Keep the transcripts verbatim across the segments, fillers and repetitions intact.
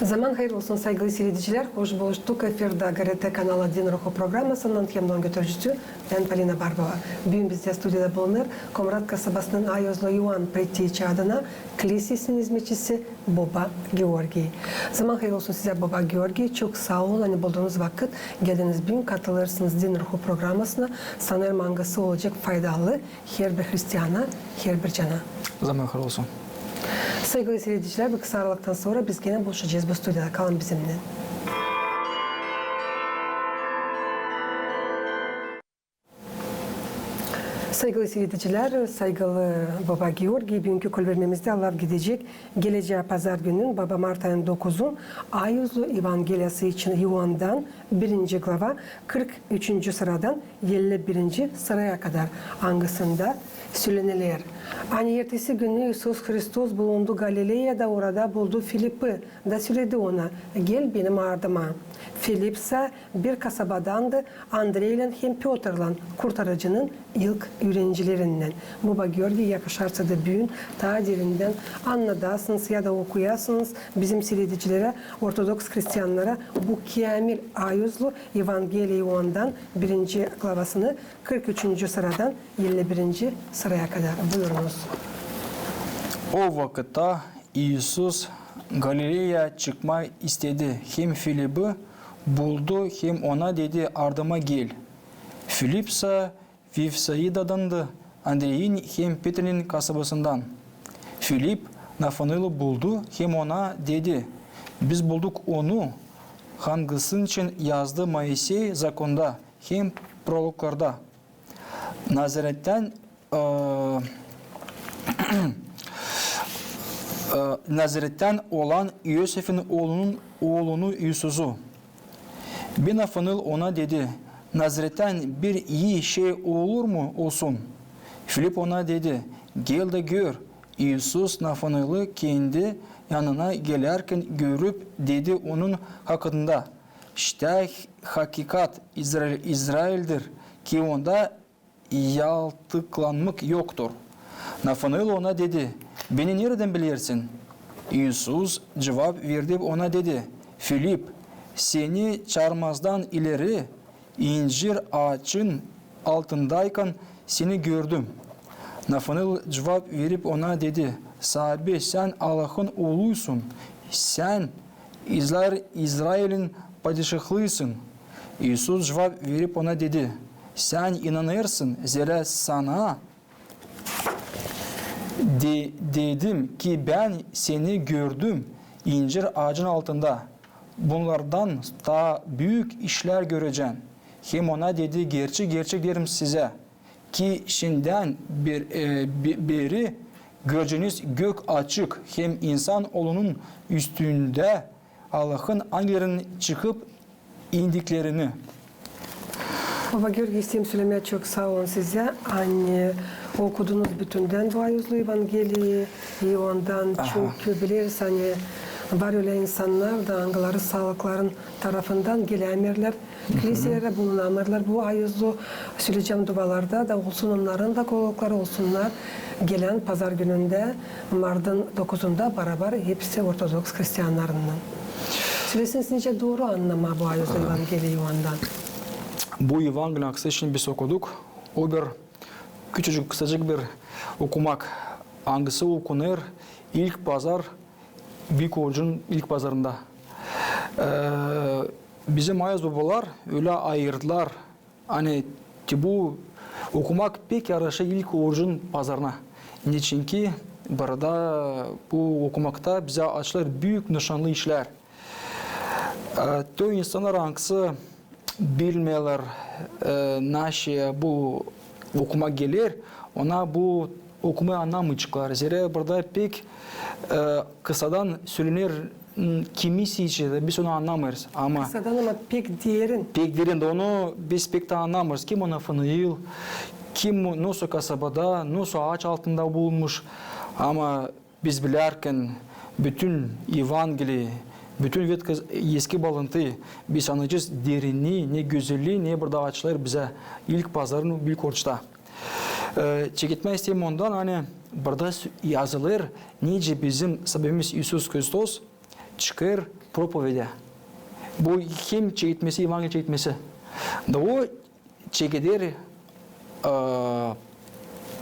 Zaman hayır olsun, saygılı siiredicilär. Hoş buluştuk. Efirdä GRT kanalı Din Ruhu programasının hem onun götürücüsü bän, Polina Barbova. Büün bizdä studiyada bulunêr Komrat kasabasının ayuzlu İoan Prettiç adına klisiyasının izmetçisi boba Georgiy. Zaman hayır olsun sizä, boba Georgiy. Çok saa olun, ani buldunuz vakıt, geldiniz büün, katılêrsınız Din Ruhu programasına. Sanêrım, angısı olacek faydalı herbir hristiyana, herbir cana. Zaman hayır olsun. Saygılı siiredicilär, bir kısa aralıktan sora biz genä buluşacez bu studiyada. Kalın bizimnän. Saygılı siiredicilär, saygılı boba Georgiy, büünkü kolvermemizdä laf gidecek gelecää pazar günün, baba mart ayın dokuzun, ayuzlu evangeliyası için İoandan, birinci glava, kırk üçüncü sıradan elli birinci sıraya kadar, angısında söleniler, ani ertesi günü İisus Hristos bulundu Galileyada, orada buldu Filipi da söledi ona: "Gel benim ardıma." Filip sa bir kasabadandı, Andreylän hem Pötrlän, Kurtarıcının ilk üürenicilerinnän. Boba Georgiy, yakışarsa da büün taa derindän annadasınız ya da okuyasınız bizim siiredicilerä, ortodoks hristiyannara bu käämil ayuzlu Evangeliya İoandan birinci glavasını kırk üçüncü sıradan elli birinci sıraya kadar. Buyurunuz. O vakıtta İisus Galileyaya çıkmaa istedi, hem Filipi buldu, hem ona dedi: "Ardıma gel." Filip sa Vefsaidadandı, Andreyin hem Petrinin kasabasından. Filip Nafanaylı buldu, hem ona dedi: "Biz bulduk onu, hangısınıçın yazdı Moisey zakonda hem proroklarda, Nazarettän, e, e, Nazarettän olan İosifin oolunun oolunu İisusu." Be Nafanayıl ona dedi: "Nazarettän bir ii şey olurmu olsun?" Filip ona dedi: "Gel da gör." İisus Nafanayılı kendi yanına gelärkän görüp, dedi onun hakıtında: "İştä hakikat İzra-, İzraildir, ki onda yaltaklanmak yoktur." Nafanayıl ona dedi: "Beni neredän bilersin?" İisus cuvap verip ona dedi: "Filip, seni çaarmazdan ileri incir aacın altındaykan seni gördüm." Nafanayıl cuvap verip ona dedi: "Saabi, sän Allahın Ooluysun, sän İzra-, İzrailin Padişahlısın." İisus cuvap verip ona dedi: "Sän inanêrsın, zerä sana de-, dedim, ki bän seni gördüm incir aacın altında. Bunnardan taa büük işlär görecän." Hem ona dedi: "Gerçek, gerçek deerim sizä, ki şindän bir, e, be-, beri göreceniz gök açık, hem İnsan Oolunun üstündä Allahın angelerinin çıkıp indiklerini." Boba Georgiy, isteerim sölemää çok saa olun sizä, ani okudunuz bütündän bu ayuzlu Evangeliyayı, i ondan çok bileriz, ani var ölä insannar da, angıları saalıkların tarafından gelämeerlär klisiyelärä, bulunamêêrlar bu ayuzlu, söleyecäm, dualarda da olsun, onnarın da kolaylıkları olsunnar. Gelän pazar günündä, martın dokuzunda barabar hepsi ortodoks hristiyannarınnan. Sölesin, nicä dooru annamaa bu ayuzlu Evangeliyayı ondan. Bu Evangeliya, angısı şindi biz okuduk, o bir küçücük, kısacık bir okumak, angısı okunêr ilk pazar, Büük Orucun ilk pazarında. E, bizim ayuz bobalar ölä ayırdılar, ani te bu okumak pek yaraşêr ilk Orucun pazarına. Neçinki burada bu okumakta bizä açılêr büük nışanlı işlär. E, te o insannar, angısı bilmeerlär, e, naşey bu okumak geler, onnar bu okumayı annamayaceklar. Zerä burada pek, e, kısadan sölener, m, kimisi için dä biz onu annamêêrız. Ama kısadan, ama pek derin. Pek derin dä, onu biz pek taa annamêêrız. Kim o Nafanayıl, kim o, nasıl kasabada, nasıl aaç altında bulunmuş. Ama biz bilärkän bütün Evangeliyi, bütün Ветхий, Eski Baalantıyı, biz annayacez derinni, ne gözelliyi, ne burada açılêr bizä ilk pazarın, Büük Oruçta. E, çeketmää isteerim ondan, ani burada sö-, yazılêr, nicä bizim Saabimiz İisus Hristos çıkêr propovedä. Bu hem çeketmesi, Evangeliya çeketmesi. Da o çekeder, e,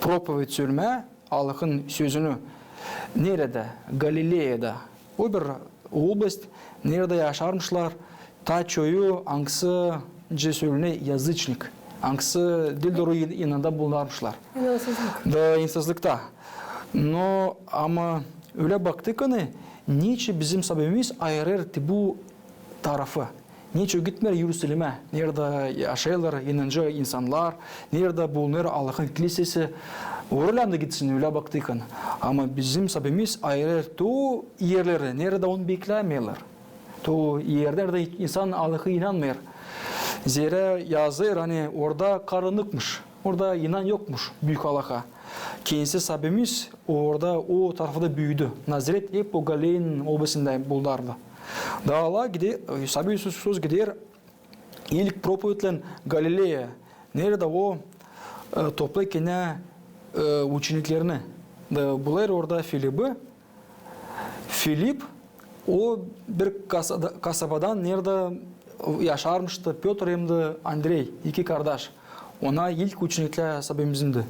propoved sölmää, Allahın sözünü. Neredä? Galileyada. O bir oblast, neredä yaşarmışlar ta çoyu, angısı, nicä sölünä, yazıçnik. Angısı diil dooru in-, inanda bulunarmışlar. İnansızlık. Da inansızlıkta. No, ama ölä baktık, ani neçin bizim sababimiz ayırêr te bu tarafı. Neçin gitmeer İerusalimä, neredä yaşêêrlar inancı insannar, neredä bulunêr Allahın kilisesi. Oraya da gitsin, ölä baktık, ani. Ama bizim sababimiz ayırêr te o erleri, neredä onu beklämeerlär. Te o erleri, neredä insan Allahı inanmêêr. Zerä yazêr, ani orada karannıkmış. Orada inan yokmuş büük Allaha. Kendisi sababimiz orada, o tarafta büüdü. Nazaret hep o Galileyanın obasında bulunardı. Da Allah gider, sabi İisus Hristos gider ilk propovedlän Galileya, neredä o, e, toplêêr kendinä, e, uçeniklerini. Da bulêr orada Filibi. Filip, o bir kasada-, kasabadan, neredä yaşarmıştı Pötr hem dä Andrey, iki kardaş. Ona ilk uçeniklär sababimizindi.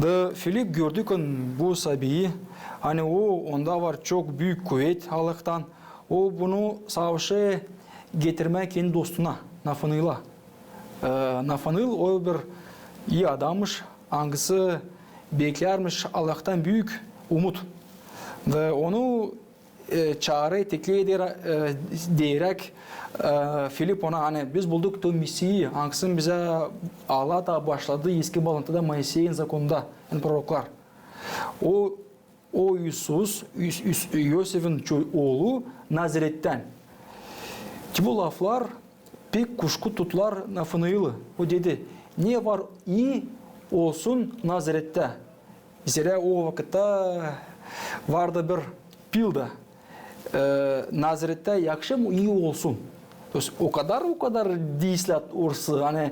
Da Filip gördü, ani bu sabiyi, ani o, onda var çok büük kuvet Allahtan, o bunu savaşêr getirmää kendi dostuna, Nafanııla. E, Nafanııl o bir ii adammış, angısı beklärmiş Allahtan büük umut. Ve onu, e, çaarêr, teklif eder, e, deyäräk, e, Filip ona, ani biz bulduk te Mesiyi, angısını bizä Allah da başladı Eski Baalantıda Moiseyin zakonunda, ani proroklar. O O İisus, İs-, İs-, İosifin ço-, oolu Nazarettän. Te bu laflar pek kuşku tuttular Nafanıılı. O dedi: "Ne var ii olsun Nazarettä?" Zerä o vakıtta vardı bir pilda. E, Nazarettä yakışêr mı ii olsun? То есть o kadar, o kadar diislää orası, ani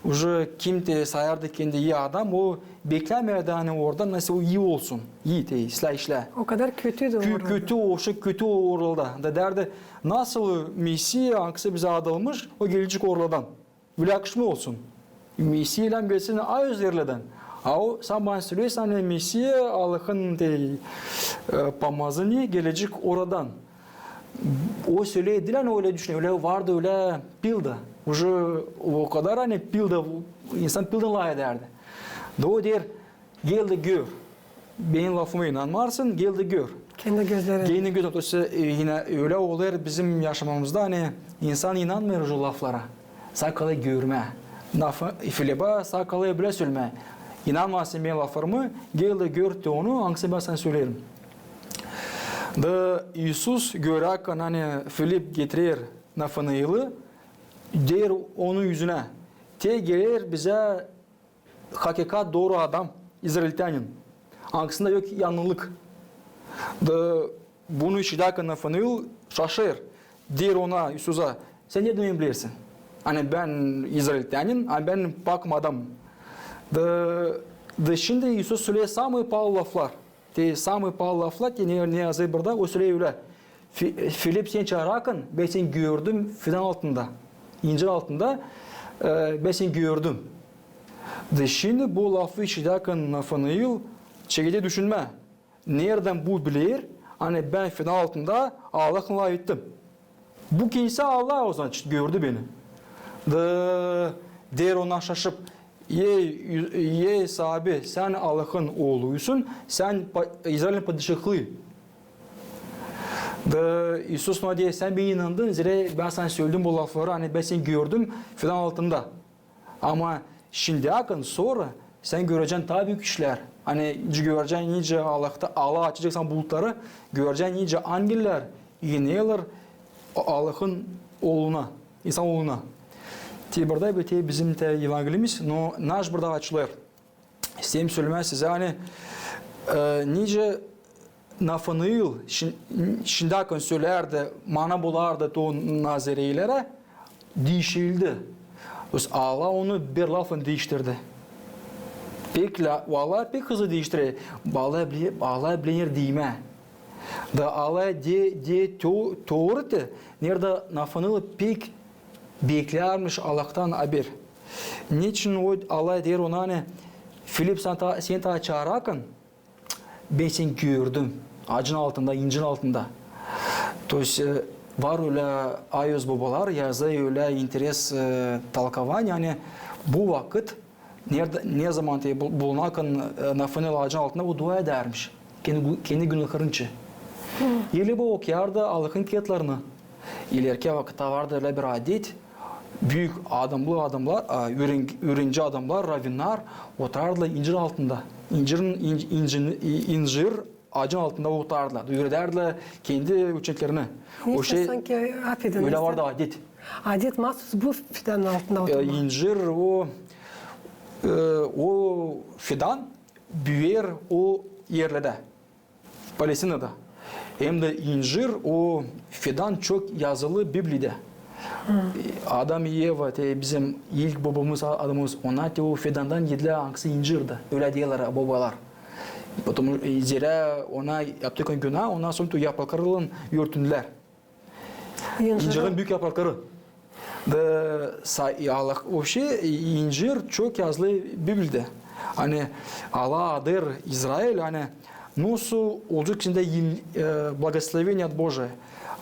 уже kim te sayardı kendini ii adam, o beklämeerdi, ani orada nasıl ii olsun. İi te islää işlää. O kadar kötüydü orada. Kötü, o şey kötü orada. Da derdi, nasıl Mesiya, angısı bizä adılmış, o gelecek oradan. Bölä yakışmêêr olsun. Mesiya gelsin a üzerlerdän. A o, sän bana söleersin, ani Mesiya, Allahın te, e, pomazaniyi gelecek oradan. O söleer diil, ani ölä düşüner, ölä vardı, ölä pilda. Уже o kadar, ani pilda, insan pildanı lafedärdi. Da o deer, gel dä gör. Benim lafıma inanmarsın, gel dä gör. Kendi gözlerinä. Kendi gözünä. То есть, e, yine ölä olêr bizim yaşamamızda, ani insan inanmêêr o laflara. Sä kalêr görmää. Lafı, Filipä sä kalêr bölä sölmää. İnanmarsın benim laflarıma, gel dä gör te onu, angısını bän sänä söleerim. Da İisus, göräkän, ani Filip getirer Nafanıılı, deer onun üzünä: "Te geler bizä hakikat, dooru adam, izraeltänin, angısında yok yannılık." Da bunu işidärkän Nafanııl şaşêr. Deer ona, İisusa: "Sän neredän beni bilersin? Ani bän izraeltänin, ani bän pakma adam." Da, da şindi İisus söleer samıı paalı laflar. Te samıı paalı laflar, te ne, ne yazılı burada, o söleer ölä: Fi-, Filip, sän çaararkan, bän seni gördüm fidan altında, incir altında, e, bän seni gördüm. Da şindi bu lafı işidärkän Nafanııl çekeder düşünmää: neredän bu biler, ani bän fidan altında Allahın lafettim? Bu kimsä Allah, o zaman, gördü beni. Da deer ona şaşıp: "Ey, ey, saabi, sän Allahın Ooluysan, sän pa-, İzrailin padişahı." Da İisus ona deer: "Sän bana inandın, zerä bän sänä söledim bu lafları, ani bän seni gördüm fidan altında. Ama şindiyäkän sora sän görecän taa büük işlär. Ani görecän, nicä Allahta, Allah açacek sana bulutları, görecän, nicä angellär inerlär Allahın Ooluna, insan Ooluna." Te burada biter bizim te Evangelimiz, no naş burada açılêr. İsteerim sölemää sizä, ani, e, nicä Nafanııl şin-, şindiyäkän sölärdi, mana bulardı te o nazareylilere, diişildi. Allah onu bir laflan diiştirdi. Pek la-, Allah pek hızlı diiştirer. Allah bile-, Allah biler diimää. Da alay de, de tö-, töörä, neredä Nafanııl pek beklärmiş Allahtan haber. Neçin o alay deer ona, ani Filip, sän taa, sän taa çaararkan, bän seni gördüm aacın altında, incir altında. То есть, e, var ölä ayoz bobalar, yazı ölä interes, e, толкование, ani bu vakıt, neredä, nezaman te bu-, bulunarkan, e, Nafanııl aacın altında, o dua edärmiş. Kendi gü-, kendi günahları için. Или bu okuyardı Allahın kiyatlarını. İlerki vakıtta vardı ölä bir adet, büük adamlı adamlar, a, üüren-, üürenci adamlar, ravinnar oturardılar incir altında. İncirin, inc-, incin-, i-, incir aacın altında oturardılar. Üüredärdilär kendi uçeniklerini. O şey, sanki, afedin, ölä vardı adet. Adet mahsus bu fidanın altında oturmaa. İncir o, e, o fidan büüyer o erlerdä. Palestinada. Hem dä incir, o fidan çok yazılı Bibliyada. Adam i Eva, te bizim ilk bobamız, adamız, ona te o fidandan edilär, angısı incir da. Ölä deerlär bobalar. Потому, e, zerä ona yaptıkları günah, ona sora te o yapraklarlan örtündülär. İncirin büük yaprakları. Da sa-, Allah, вообще, incir çok yazılı Bibliyada. Ani Allah ader İzrail, ani nasıl olacek içindä il-, e, благословение от Божие.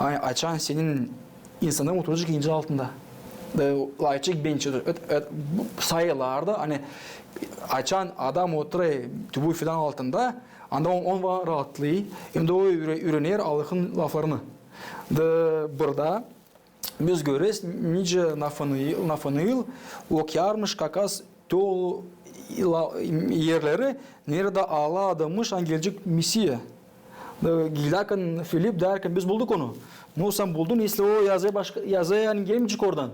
Ani açan senin insanın oturacek incir altında. Da, layçık bençi, et, et, bu sayılarda, ani açan adam oturêr bu fidan altında, anda on, on var rahatlıı, hem dä o üüre-, üürener Allahın laflarını. Da burada biz göreriz, nicä Nafanııl, Nafanııl okuyarmış kakas tolu la-, erleri, neredä Allah adamış, ani gelecek Mesiya. Da gelerkän Filip deerkän, biz bulduk onu. Nu, sän buldun, если o yazı başka, yazı, ani gelmeyecek oradan.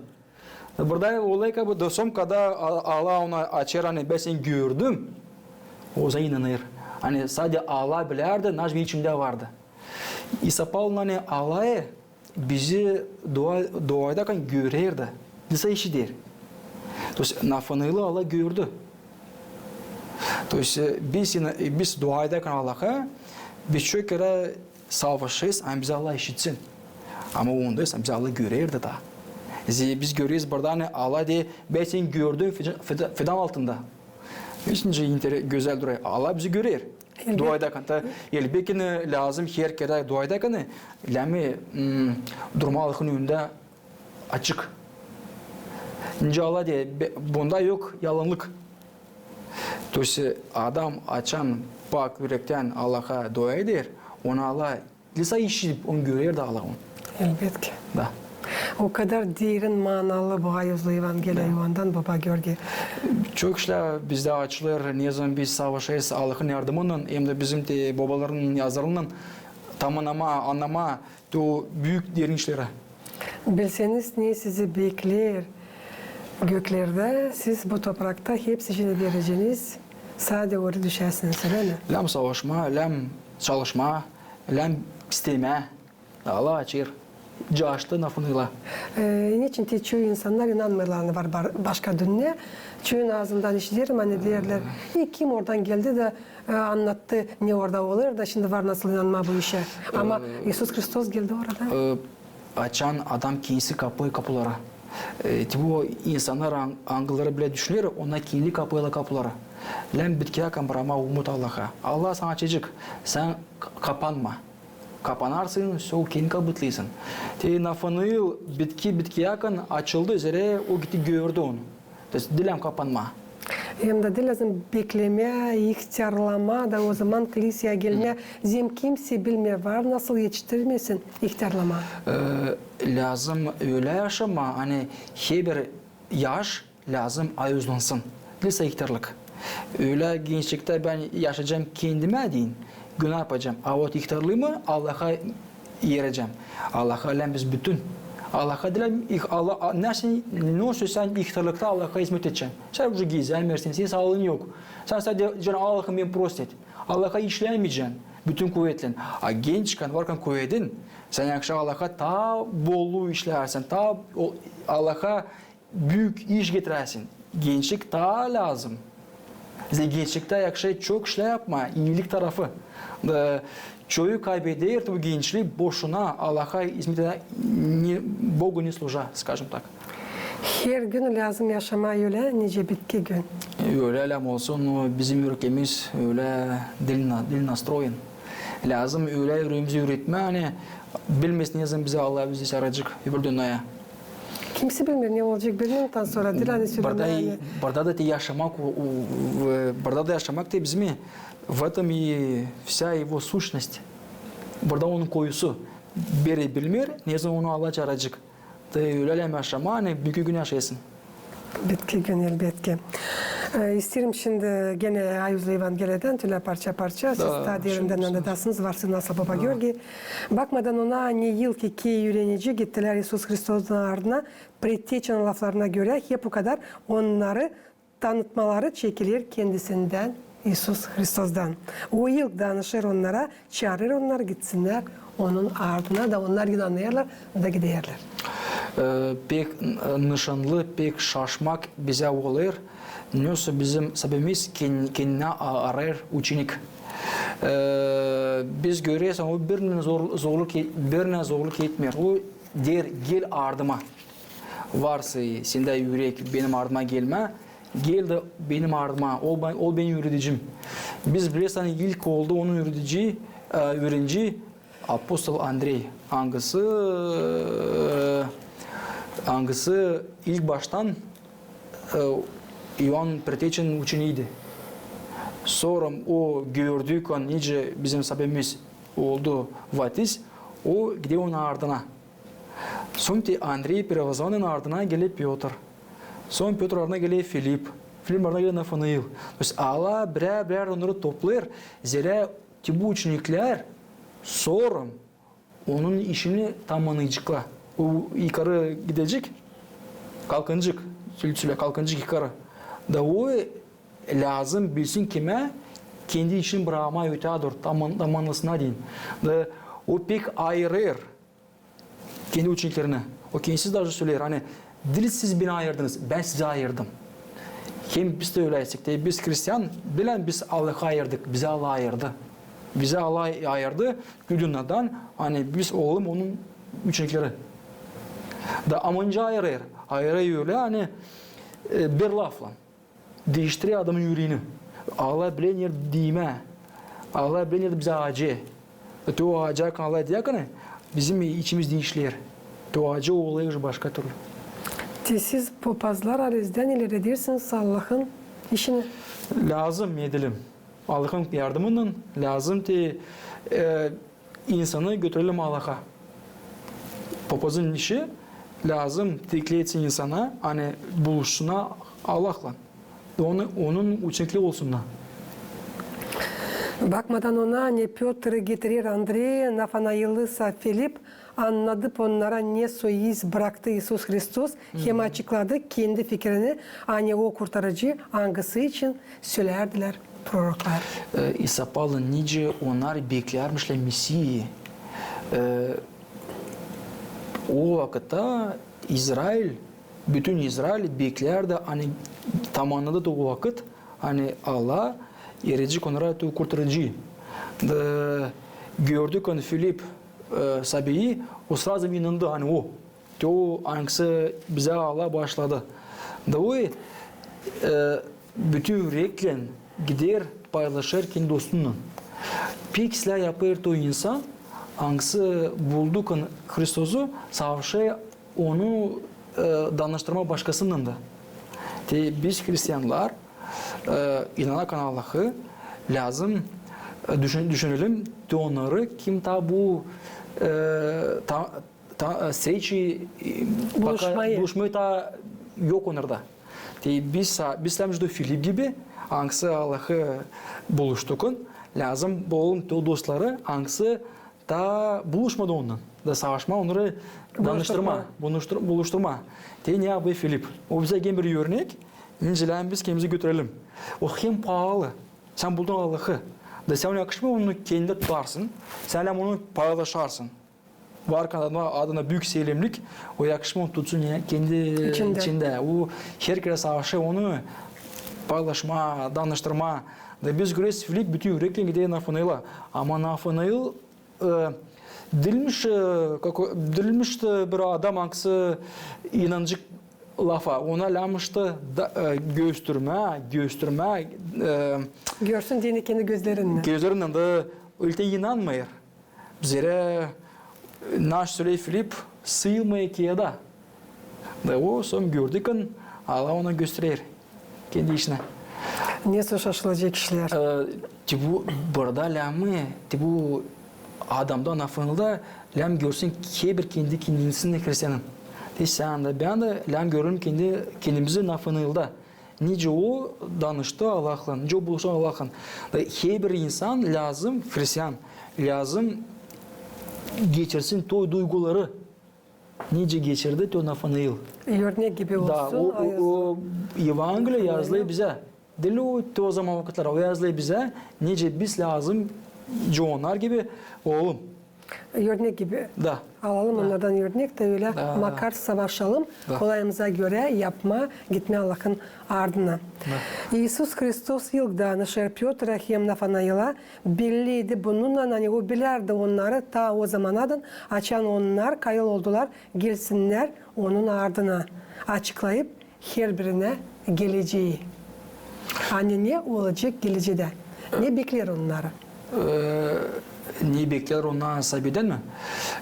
Da burada olêr, как бы, до сём, когда A-, Allah ona açêr, ani bän seni gördüm. O zaman inanêr. Ani sade Allah bilärdi, ne benim içimdä vardı. İsa Pavlun, ani Allahı bizi dua, duaydakän görerdi. Bizi işider. То есть Nafanıılı Allah gördü. То есть, e, biz, e, biz duaydakän Allaha, biz çok kerä savaşêrız, ani bizi Allah işitsin. Ama onda, ani bizi Allah görerdi da. Biz, biz göreriz burada, ani Allah deer, bän seni gördüm fidan, fidan, fidan altında. Hiç nicä inter-, gözäl durêr. Allah bizi görer. Elbetki. Duaydakän. Ta, elbetki, lääzım her kerä duaydakän, lääzım, mm, durmaa Allahın önündä açık. Nicä Allah deer, be-, bunda yok yalanlık. То есть, e, adam açan pak ürektän Allaha dua eder, ona Allah Lisa işidip, onu görerdi Allah onu. Elbetki. Da. O kadar derin manalı bu ayozlu Evangeliya Ioandan, baba Georgiy. Çok işlär bizdä açılêr, ne zaman biz savaşêrız Allahın yardımınnan, hem dä bizim te bobaların yazılarınnan, tam annamaa, annamaa te o büük derin işleri. Bilseniz, ne sizi bekleer göklerdä, siz bu toprakta hepsicini vereceniz, sade oraya düşersiniz, ölä mi? Lääzım savaşmaa, lääzım çalışmaa, lääzım istemää. Allah açêr. Caştı Nafanııla. E, neçin te çoyu insannar inanmêêrlar, ani var bar-, başka dünnä. Çoyunun aazından işiderim, ani deerlär, e, kim oradan geldi da, e, annattı, ne orada olêr da, şindi var nasıl inanmaa bu işä. Ama İisus Hristos geldi orada. E, açan adam kendisi kapêêr kapuları. E, te bu insannar, an-, angıları bilä düşüner, onnar kendi kapêêrlar kapuları. Lääzım bitkiyäkän brakmaa umut Allaha. Allah sana açacek, sän ka-, kapanma. Kapanarsın, всё, kendi kapıtlarsın. Te Nafanııl bitki, bitkiyäkän açıldı, zerä o gitti, gördü onu. То есть diil lääzım kapanmaa. Hem dä diil lääzım beklemää, ihtärlamaa da o zaman kliseyä gelmää. Zerä kimsey bilmeer, var nasıl etiştirmesin ihtärlamaa. E, lääzım ölä yaşamaa, ani herbir yaş lääzım ayozlansın. Lisa ihtärlık. Ölä gençliktä bän yaşayacam kendimä deyni, günä yapacam. A вот ihtärlıyım, Allaha erecäm. Allaha lääzım biz bütün. Allaha diil lääzım, ih-, Allah, a, ne sän, ne olsun sän ihtärlıkta Allaha hızmet edecän. Sän уже gezämeersin, senin saalıın yok. Sän sade deyecän, Allahım, beni prost et. Allaha işlämeyecän bütün kuvetlän. A gençkän, varkan kuvetin, sän akşam Allaha taa bollu işlärsin, taa o, Allaha büük iş getirärsin. Gençlik taa lääzım. Zerä gençliktä yakışêr çok işlär yapmaa, iilik tarafı. Da çoyu kaybeder bu gençlii boşuna, Allaha izmet edä, ne, Богу не служа, скажем так. Hergün lääzım yaşamaa ölä, nicä bitki gün. Ölä lääzım olsun, no bizim ürkemiz ölä diil na-, diil настроен. Lääzım ölä üreemizi üüretmää, ani bilmeeriz, ne zaman bizä Allah bizi çaaracek öbür dünneyä. Kimsey bilmeer, ne olacek bir minuttan sora, diil ani sölemää. Burada da te yaşamak, o, o, e, burada da yaşamak te bizim, в этом и вся его сущность. Burada onun koyusu. Biri bilmeer, ne zaman onu Allah çaaracek. Te ölä lääzım yaşamaa, ani büünkü gün yaşayasın. Bitki gün, elbetki. E, isteerim şindi genä Ayuzlu Evangeliyadän, tölä parça-parça, siz taa derindän annadasınız, varsınız nasıl Papa Georgii. Bakmadan ona, ne yıl ki üürenicilär gittilär İisus Hristostan ardına, Pretteçinin laflarına görä, hep okadar onnarı tanıtmaları çekiler kendisindän, İisus Hristostan. O ilk danışêr onnara, çaarêr onnarı gitsinnär onun ardına, da onnar inanêrlar da giderlär. E, pek, e, nışanlı, pek şaşmak bizä olêr, nesoy bizim Saabimiz ken-, kendinä a-, arêêr uçenik. E, biz göreriz, o birinä zor-, zorluk e-, birinä zorluk etmeer. O deer: gel ardıma. Varsa sendä ürek benim ardıma gelmää, gel da benim ardıma, ol be-, ol benim üüredicim. Biz bilersän, ilk oldu onun üüredicii, e, üürenicii apostol Andrey, angısı, e, angısı ilk baştan, e, İoan Pretteçinin uçeniiydi. Sora o gördü, nicä bizim Saabimiz oldu vatiz, o gider onun ardına. Sora te Andrey Preobrazovanıının ardına geler Pötr. Sora Pötrun ardına geler Filip. Filipin ardına geler Nafanail. То есть Allah birär-birär onnarı toplêêr, zerä te bu uçeniklär sora onun işini tamannayaceklar. O yukarı gidecek, kalkınacek, sülsüle kalkınacek yukarı. Da o lääzım bilsin kimä kendi işini brakmaa öteyä dooru, taman-, tamannasın deyni. Da o pek ayırêr kendi uçeniklerini. O kendisi daje söleer, ani: diil siz beni ayırdınız, bän sizi ayırdım. Hem biz dä öläysek te, biz hristian, bilän biz Allahı ayırdık, bizi Allah ayırdı. Bizi Allah ayırdı, güüdün adan, ani biz olalım onun uçenikleri. Da ama nicä ayırêr? Ayırêr ölä, ani, e, bir laflan diiştirer adamın üreeni. Allah biler neredä diimää. Allah biler neredä bizä acıyêr. Te o acıkan Allah deyäkän, bizim içimiz diişiler. Te o acı olêr başka türlü. Te siz, popazlar, halizdän ileri edersiniz Allahın işini. Lääzım edelim. Allahın yardımınnan lääzım te, e, insanı götürelim Allaha. Popazın işi, lääzım teklif etsin insana, ani buluşsunnar Allahlan. Onu, onun uçenikleri olsunnar. Bakmadan ona, ani Pötrü getirer Andrey, Nafanailsa Filip, annadı onnara, nesoy iz braktı İisus Hristos, hem açıkladı kendi fikirini, ani o Kurtarıcı, angısı için sölärdilär proroklar. E, İsa Pavlın, nicä onnar beklärmişlär Mesiyi. E, o vakıtta İzrail, bütün İzrail beklärdi, ani tamannadı da o vakıt, ani Allah erecek onnara te o Kurtarıcı. Da gördü ki Filip, e, Sabiyi, o srazı inandı, ani o. Te o, angısı bizä Allah başladı. Da o, e, bütün üreklän gider paylaşêr kendi dostunnan. Pek islää yapêr te o insan, angısı buldu ki Hristosu, savaşêr onu, e, danıştırmaa başkasınnan da. Te biz hristianlar, e, inanakan Allahı, lääzım, e, düşün-, düşünelim te onnarı, kim taa bu, e, ta-, ta-, e, sreći, e, buluşmayı, buluşmayı taa yok onnarda. Te biz sa-, biz lääzım da Filip gibi, angısı Allahı buluştukun, lääzım bulalım te o dostları, angısı taa buluşmadı onunnan. Da savaşmaa onnarı danıştırmaa, buluştur-, buluşturmaa. Te ne yapêr Filip? O bizä gene bir örnek, nicä lääzım biz kendimizi götürelim. O hem paalı. Sän buldun Allahı. Da sän onu yakışmêêr, onu kendindä tutarsın. Sän lääzım onu paylaşarsın. Var ki adına, adına büük selemlik, o yakışmêêr onu tutsun ya, kendi içindä. O herkerä savaşêr onu paylaşmaa, danıştırmaa. Da biz göreriz, Filip bütün üreklän gider Nafanaila. Ama Nafanail, e, diilmiş, e, kako-, diilmiş tä bir adam, angısı inanacek lafa. Ona lääzım işte da, e, göstermää, göstermää, e, Görsün deyni kendi gözlerinnän. Gözlerinnän da ölä inanmêêr. Zerä, e, naş söleer Filip, sıyılmêêr kiyada. Da o sän gördükän, Allah ona gösterer kendi işini. Ne şaşılacek işlär. E, te bu burada lääzım, te bu adamda, Nafanailda lääzım görsün herbir kendi kendisini hristianın. Te sän dä, bän dä lääzım görelim kendi, kendimizi Nafanailda. Nicä o danıştı Allahlan, nicä o buluştı Allahlan. Da herbir insan lääzım, hristian, lääzım geçirsin te duyguları, nicä geçirdi te Nafanail. Örnek gibi olsun. Da, o, o, o Evangeliya yazılêr bizä. Diil o, te o zaman vakıtlar, o yazılêr bizä, nicä biz lääzım, nicä onnar gibi olalım. Örnek gibi. Da. Alalım onnardan örnek dä ölä makar savaşalım, kolayımıza görä yapmaa, gitmää Allahın ardına. İisus Hristos ilk danışêr Pötra hem Nafanaila, belliydi bununnan, ani o bilärdi onnarı taa o zamanadan, açan onnar kayıl oldular gelsinnär onun ardına, açıklayıp herbirinä gelecää. Ani ne olacek geleceedä? Ne bekleer onnarı? E, ne bekleer ondan, saabeden mi?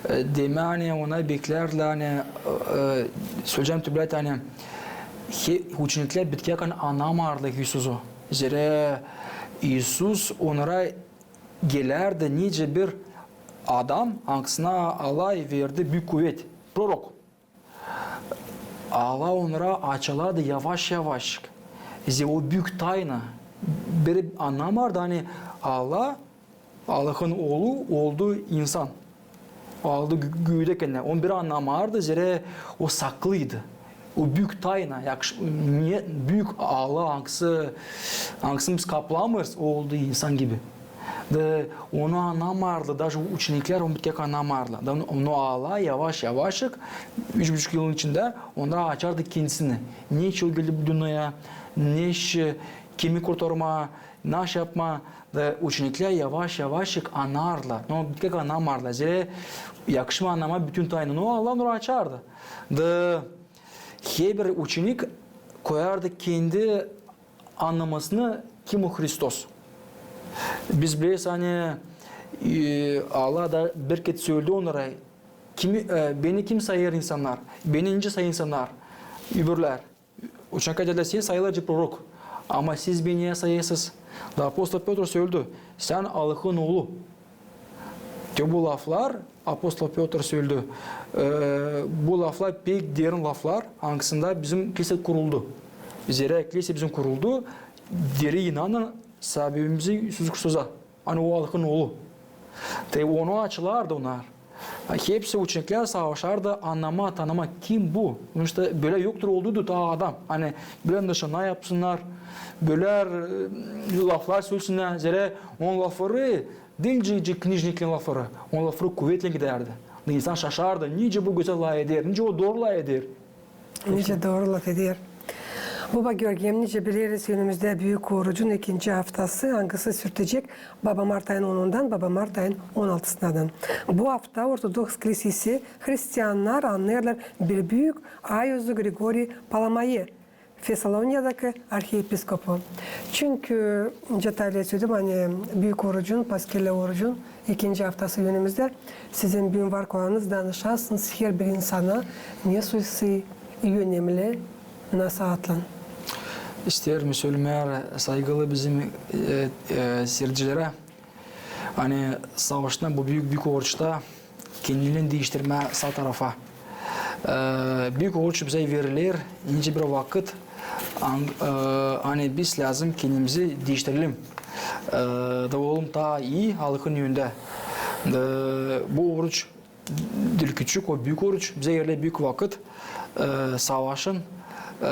E, demää, ani ona bekleerlär, ani, e, söleyecäm te, ani he, uçeniklär bitkiyäkän annamardılar İisuzu. Zerä İisus onnara gelärdi nicä bir adam, angısına Allah verdi büük kuvet, prorok. Allah onnara açılardı yavaş-yavaş. Zerä o büük tayna. Biri annamardı, ani Allah, Allahın Oolu oldu insan. Aldı gü-, güüdä kendinä. Onu biri annamardı, zerä o saklıydı. O büük tayna, yakış-, ne, büük Allah, angısı, angısını biz kaplamêêrız, o oldu insan gibi. Da onu annamardılar, daje uçeniklär onu bitkiyäkän annamardılar. Da onu, onu Allah yavaş-yavaşık, üç buçuk yılın içindä onnara açardı kendisini. Neçin o geldi bu dünneyä, neçin, kimi kurtarmaa, naş yapmaa, da uçeniklär yavaş-yavaşık annardılar. No bitkiyäkän annamardılar. Zerä yakışmêêr annamaa bütün taynanı, o Allah onnara açardı. Da herbir uçenik koyardı kendi annamasını, kim o Hristos. Biz bileriz, ani, e, Allah da bir kerä söledi onnara, kimi, e, beni kim sayêr insannar, beni nicä sayêr insannar, öbürlär. Uçeniklär deerlär, sän sayılêrsın prorok, ama siz beni ne sayêrsınız? Da apostol Pötr söledi, sän Allahın Oolu. Te bu laflar apostol Pötr söledi. E, bu laflar pek derin laflar, angısında bizim klisä kuruldu. Zerä klisä bizim kuruldu, diri inanan Saabimizi İisus Hristosa, ani o Allahın Oolu. Te onu açılardı onnar. Hepsi uçeniklär savaşardı annamaa, tanımaa, kim bu. Потому что bölä yoktur olduydu taa adam. Ani bölä nışana yapsınnar, bölä, e, laflar sölesinnär. Zerä onun lafları diil nicä knijniklerin lafları, onun lafları kuvetlän gidärdi. Da insan şaşardı, nicä bu gözäl lafeder, nicä o dooru lafeder. Nicä dooru lafeder. Baba Georgiy, nicä bileriz, önümüzdä Büük Orucun ikinci aftası, angısı sürtecek baba mart ayın onundan baba mart ayın on altısınadan. Bu afta ortodoks klisesi hristiannar annêêrlar bir büük ayozu Grigoriy Palamayı, Fessaloniyadakı arhiepiskopu. Çünkü, nicä taa ölä söledim, ani Büük Orucun, Paskellä Orucun ikinci aftası önümüzdä, sizin büün var kolayınız danışasınız herbir insana ne soysa önemli, nasıl atlan. İsteerim sölemää saygılı bizim, e, e, siiredicilerä, ani savaştan bu büük, büük oruçta kendini diiştirmää saa tarafa. E, büük oruç bizä veriler nicä bir vakıt, an-, e, ani biz lääzım kendimizi diiştirelim. E, da olalım taa ii Allahın önündä. E, bu oruç diil küçük, o büük oruç, bizä veriler büük vakıt, e, savaşın, e,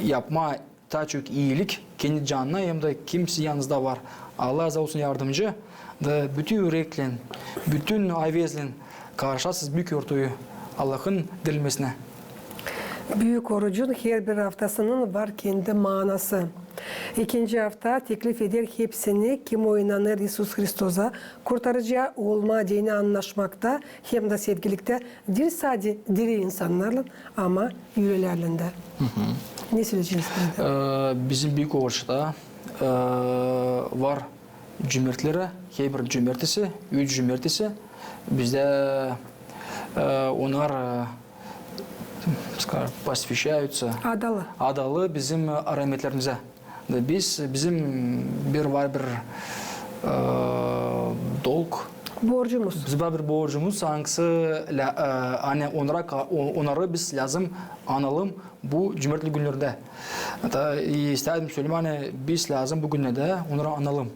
yapmaa taa çok iilik kendi canına hem dä kim sizin yanınızda var. Allah size olsun yardımcı, da bütün üreklän, bütün avezlän karşılasız büük ortayı Allahın dilemesini. Büük orucun herbir aftasının var kendi maanası. İkinci afta teklif eder hepsini, kim o inanêr İisus Hristosa, Kurtarıcıya, olmaa deyni annaşmakta hem dä sevgiliktä, diil sade diri insannarlan, ama üülelerlän dä. Ne söleyeceniz bu? Bizim büük oruçta var cümertleri, herbir cümertesi, üç cümertesi. Bizdä onnar, скажем, посвящаются, adalı, adalı bizim rahmetlerimizä. Biz, bizim bir var bir dolg. Borcumuz. Bizim var bir borcumuz, angısı, ani onnarı biz lääzım analım bu cümertli günnerdä. Da istädim sölemää, ani biz lääzım bu günnerdä onnarı analım.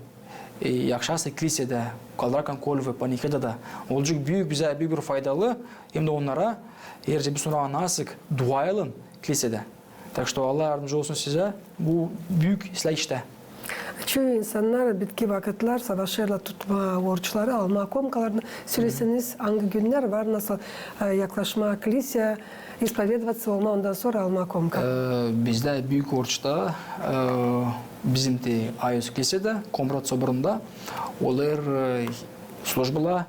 Yakışarsa kliseyadä, kaldıraraktan kolvä, panikedä dä. Olacek büük, bizä büük bir faydalı, hem dä onnara, eer biz onnarı annarsık, duaylan kliseyadä. Так что Allah yardımcı olsun sizä bu büük islää iştä. Çoyu insannar bitki vakıtlar savaşêrlar tutmaa oruçları, almaa komkalarını. Söleseniz, angı günnär var, nasıl yaklaşmaa kliseyä, исповедоваться olmaa, ondan sora almaa komka. Bizdä büük oruçta, bizim te Ayos kliseyadä, Komrat soborunda olêr slujbalar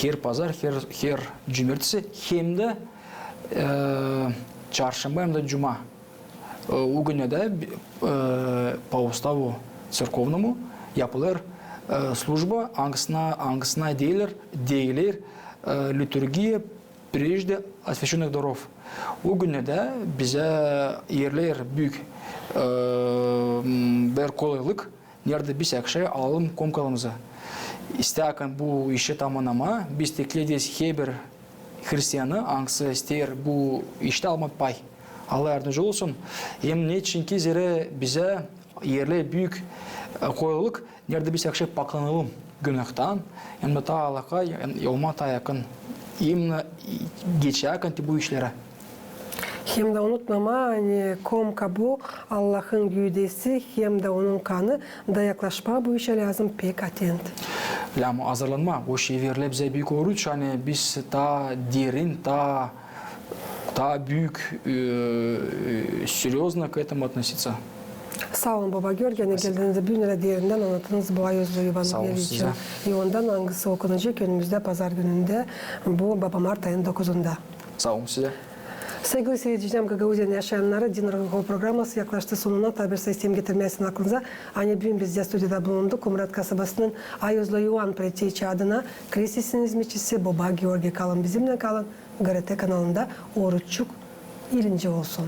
her pazar, her, her cümertesi, hem dä çarşamba, hem dä cuma. O günnerdä по уставу церковному yapılêr slujba, angısına, angısına deerlär, deerlär литургия прежде освящённых даров. O günnerdä bizä erleer büük bir kolaylık, neredä biz akşam alalım komkalarımızı. İstäkän bu işi tamamnamaa, biz teklif ederiz herbir hristianı, angısı isteer bu iştä almaa pay. Allah yardımcı olsun. Hem neçin ki zerä bizä erleer büük kolaylık, neredä biz akşam paklanalım günahtan, hem dä taa Allaha olmaa taa yakın, hem dä geçärkän te bu işleri. Hem dä unutmamaa, ani komka bu Allahın güüdesi, hem dä onun kanı, da yaklaşmaa bu işä lääzım pek atent. Lääzım hazırlanmaa. O şey verer bizä büük oruç, ani biz taa derin, taa, taa büük, серьёзно к этому относиться. Saa olun, baba Georgiy, ani geldiniz büün dä derindän annattınız bu Ayozlu Evangeliya için. Sağ olun sizä. İ ondan, angısı okunacek önümüzdä pazar günündä, bu baba mart ayın dokuzunda. Saa olun sizä. Saygılı siiredicilerim, Gagauziyanın yaşayannarı, Dinara Gagauz programması yaklaştı sonuna. Taa bir şey isteerim getirmää sizin aklınıza, ani büün bizdä studiyada bulundu Komrat kasabasının Ayozlu İvan preotçesi adına kliseyasının izmetçisi boba Georgiy. Kalın bizimnän, kalın GRT kanalında. Oruççuk ilinci olsun.